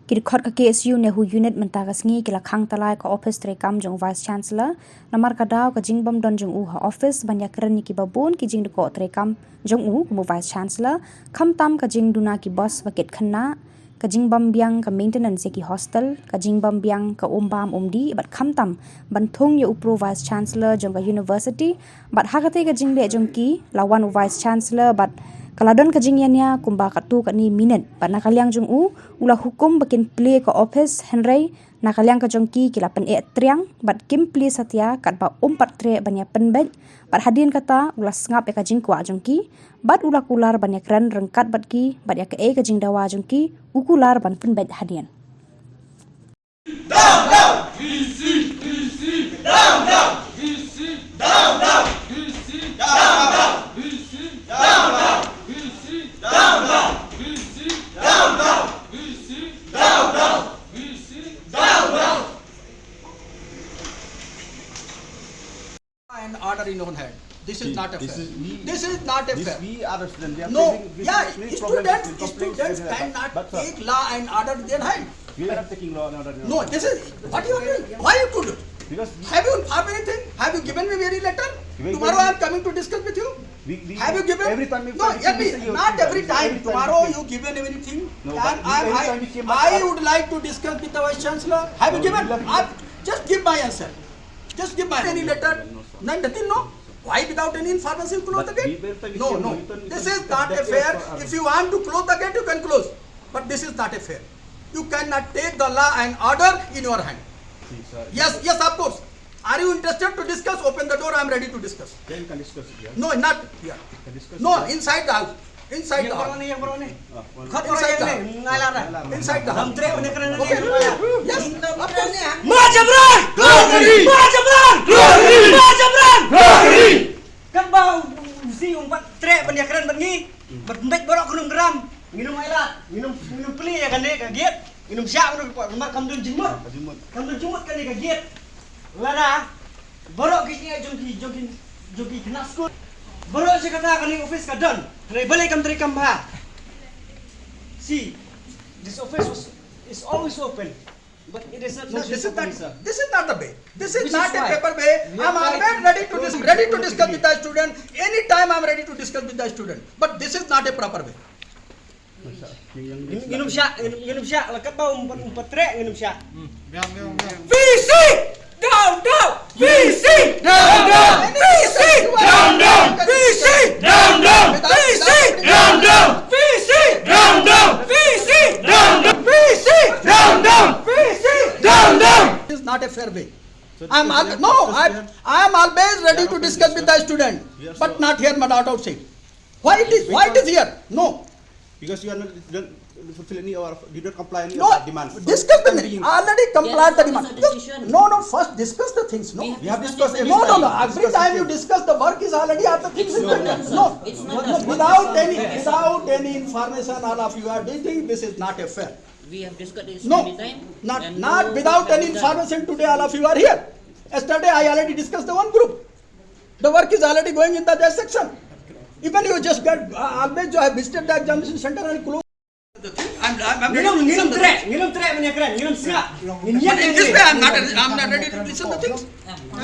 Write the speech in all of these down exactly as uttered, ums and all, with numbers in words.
Ki dkhot ka K S U NEHU Unit mynta ka sngi ki la khang tyllai ka ophis treikam jong u Vice Chancellor, namar ka daw ka jingbym don jong u ha ophis ban ïakren ïa kiba bun ki jingdkoh treikam jong u kum u Vice Chancellor, khamtam ka jingduna ki bos ba kit khynnah, ka jingbym biang ka maintenance ïa ki hostel, ka jingbym biang ka um bam um dih, bad khamtam ban thung ïa u Pro Vice Chancellor jong ka university, bad ha katei ka jingleh jong ki, la wan u Vice Chancellor, bad ka la don ka jingïania kumba katto katne minit, bad na ka liang jong u, u la hukum ba kin plie ka ophis, hynrei na ka liang ka jong ki ki la pyneh triang, bad kim plie satia katba um pat treh ban ïa pynbeit, bad hadien kata u la sngap ïa ka jingkwah jong ki, bad u la kular ban ïakren ryngkat bad ki, bad ïa kaei ka jingdawa jong ki, u kular ban pynbeit hadien. Down, down! V C, V C, down, down! V C, down, down! V C, down, down! V C, down, down! V C, down, down! V C, down, down! V C, down, down! V C, down, down! And order in own hand. This is See, not a this fair. Is, we, this is not a this fair. We are a student. We are No, facing, we yeah, facing many students, problems, complaints, students et cetera. Cannot But, sir, take law and order in their hand. We are not taking law and order in our No, hand. This is what you are doing. Why you do it? Because we Have you informed anything? Have you given me any letter? We Tomorrow I am coming to discuss with you. We, we, Have you given? Every time we No, try to yeah, listen you, not every time. Every time Tomorrow we you given anything. No, but And we, I, every I, time we came back, I uh, would like to discuss with the Vice Chancellor. Have you No, given? we love you. I, just give my answer. Just give my any letter. No, sir. None, nothing, no? Why without any information you close But the gate? We were telling No, you, no. We were telling This you is that not a they are fair. For If you want to close the gate, you can cllose. But this is not a fair. You cannot take the law and order in your hand. See, sir. Yes, yes, of course. Are you interested to discuss? Open the door, I am ready to discuss. Then you can discuss it here. No, not here. You can discuss No, it here. Inside the house. Inside the hall. Ïa baroh ne, ïa baroh ne. Ah, one. Khot baroh Inside ïa the ne, hall. Ngai lar. Inside the hall. Ngam treh ban ïakren ne. Okay. Yes. Ma Jamran! Glory! Ma Jamran! Glory! Ma Jamran! Glory! Katba u C um pat treh ban ïakren bad ngi, bad mbeit baroh kynum gram. Ngin ym ailad, ngin ym, ngin ym plie ïa kane ka gate. Ngin ym shah, ngin ym plie, namar kam don jingmut. Kam don jingmut. Kam don jingmut kane ka gate. Lada baroh ki jingeh jong ki, jong ki, jong ki khynnah skul. Baroh shi katta kane office ka don. Hynrei balei kam trei kam bha. See, this office was, is always open. But it is not No, this is functioning not, properly, sir. This is not the way. This is Which is not a why proper way. We are I'm trying always to ready to dis-, ready to discuss with the student. Anytime I'm ready to discuss with the student. But this is not a proper way. Ngin, ngin ym shah, ngin, ngin ym shah, la katba um pat, um pat treh, ngin ym shah. Hmm. Biang, biang, biang. V C! Down, down! V C! Down, down! V C! Down, down! V C! Down, down! V C! Down, down! V C! Down, down! V C! Down, down! V C! Down, down! V C! Down, down! It's not a fair way. So I'm this al-, is no, just I, here. I am always ready to discuss with the student, Yes, but sir. Not here, but not outside. Why it is, why it is here? No. Because you are not, you don't fulfill any of our, you don't comply any No, of our demands. So discuss the I'm thing. Bringing Already complied the There is no demand. Just, decision. No, no, first discuss the things, no? We have We have discussed discussed No, no, no. everything. Every Discussed time you everything. Discuss the work is already at the things No, no, no. No, no, no. It's not No, that without it's any, fair. Without any information, all of you are doing, this is not a fair. We have discussed this No, many times, not, and not no without work any has been done. Information today, all of you are here. Yesterday, I already discussed the one group. The work is already going in the, their section. Even you just get, uh, always you have visited the examination center and close. The thing, I'm, I'm, I'm Ngin ym, ready to ngin ym listen the treh, thing. Ngin ym treh ban ïakren, ngin ym sngap. Ngin But ïeng in this ïeng. Way, I'm not, I'm not ready to listen the things.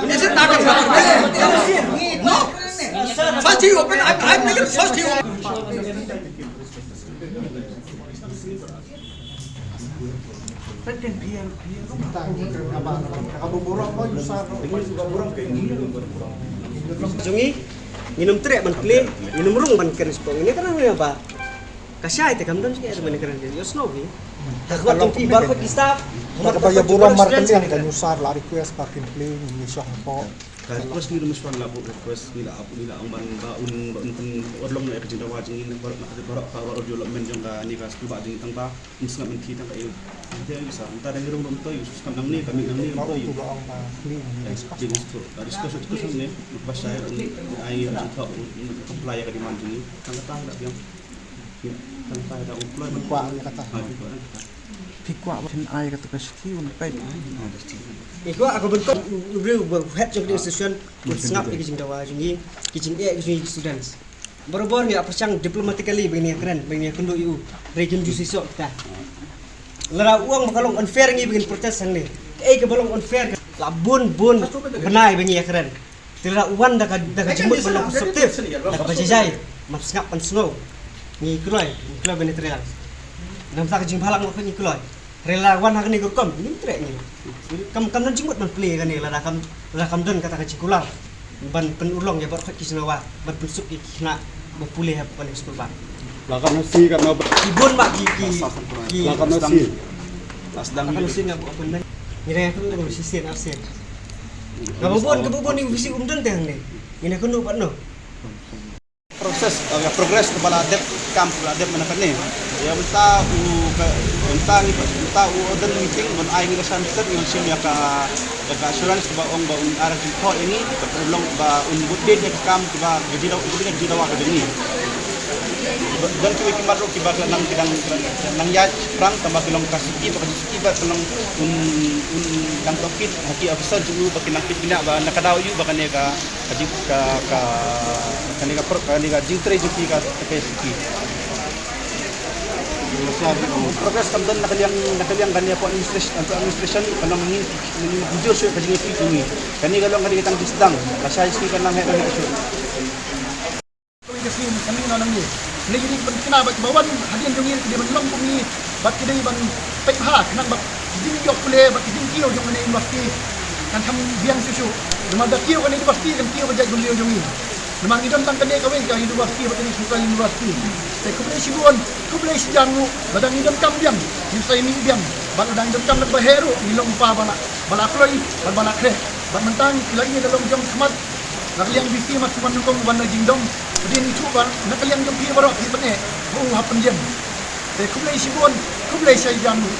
This is not a proper way. No. First he open, I'm, I'm making first he open. Jong ngi, ngin ym treh ban plie, ngin ym rung ban kren shuh. Ngin ïa kren ïa ba ka shai te kam don jingeh ban kren ïa snow ngi. Ha khmat jong ki baroh ki staff, ha khmat jong ki baroh ki students. Ka nyusar la request ba kin plie, ngin ïa shong hapoh. Ka request ngi ruh mynshwa la buh request ngi la ap, ngi la ong ban ba un, ba un pynurlong ïa ka jingdawa jong ngi baroh, baroh ka baroh development jong kane ka skul ba jong ngi tang ba ym sngap mynthi tang ka ïing. Mynta ïa sa, mynta dang rung ruh mynta ïa sa, sngap nangne, ka mih nangne mynta ïa. Discussion, discussion ne, ba shai ai jingthoh, comply ïa ka demand jong ngi. Tang kata la biang. Tang kata da u kloi. Phi kwah ïa kata. Ha, phi kwah ïa kata. Phi kwah ba phin ai kata ka shithi un peit. Phi kwah ka ban kop u briew ba head jong ka institution, un sngap ïa ki jingdawa jong ngi, ki jingeh ki jong ngi ki students. Barabor ngi ap pyrshang diplomatically ba ngin ïakren, ba ngin ïakynduh ïa u. Hynrei kim ju shisha kita. Lada u ong ba ka long unfair ngi ba ngin protest hangne. Kaei kaba long unfair? La bun bun bnai ba ngi ïakren. Te lada u wan da ka, da ka jingmut ban long constructive, da kaba jai jai, ban sngap ban sngew, ngi kloi, ngi kloi ban ïatrei lang. Namar ka jingbhalang ngi kloi. Hynrei lada wan ha kane ka rukom, ngim treh ngi. Kam, kam don jingmut ban plie kane, lada kam, lada kam don kata ka jingkular ban pynurlong ïa baroh ki shnong, ban pynsuk ïa ki khynnah ba pule ha kane ka skul ba. La katno sngi, katno ba- Ki bun ba ki, ki, ki. La katno sngi? La sdang. La katno sngi nga buh appointment? Ngi dang ïakynduh shisien arsien. Kaba bun, kaba bun ïa u V C um don te hangne. Ngi dang ïakynduh bad no? Process, uh, progress kaba la dep, kam kaba la dep mynta kane. Ïa mynta u ka, mynta ngi, mynta u order meeting ban ai ngi la shan set ngi shim ïa ka, ïa ka assurance kaba ong ba un ar jingthoh ïa ngi, ba un long ba un bud dien ïa ka kam kiba ka jingdawa, ka jingdawa ka jong ngi. Ba don kiwei ki mat ruh kiba ka nang, ki dang, ki dang nang ïaid shaphrang tangba ki long ka siki, ba ka jingsiki ba ka long un, un dang tohkit ha ki officer jong u ba ki nang peit bniah ba na ka daw ïa u ba kane ka ka jing, ka, ka, kane ka pro-, kane ka jingtrei jong ki ka, ka, ka siki. Progress kam don na ka liang, na ka liang kane ka administration, administration ka long ngi, ngi mujur shuh ka jingïatrei jong ngi. Kane ka long kane ka tang jingsdang, ka shai sngi ka nang heh, nang heh shuh. Kawei ka sngi, kane ka nang ngi. Ngi dei ban kynmaw ba kiba wan hadien jong ngi ki dei ban long kum ngi, bad ki dei ban peit bha khnang ba ki jingïoh pule bad ki jingkiew jong kane university kan kham biang shuh shuh. Namar da kiew kane university kan kiew ka jaitbynriew jong ngi. Namar ngi don tang kane kawei ka university bad kane ka university. Te khublei shibun, khublei shihajar nguh, lada ngi donkam biang ngin sa ïa mih biang, bad lada ngi donkam bad ba heh ruh ngi long pa ba la, ba la kloi bad ba la khreh. Bad mynta ngi la ïa la long jong khmat. Na ka liang V C Mat Sumang Nyngkong ban da jingdom. Hadien ngi shu ba na ka liang jong phi baroh phi pyneh ba u hap pynjem. Te khublei shibun, khublei shihajar nguh.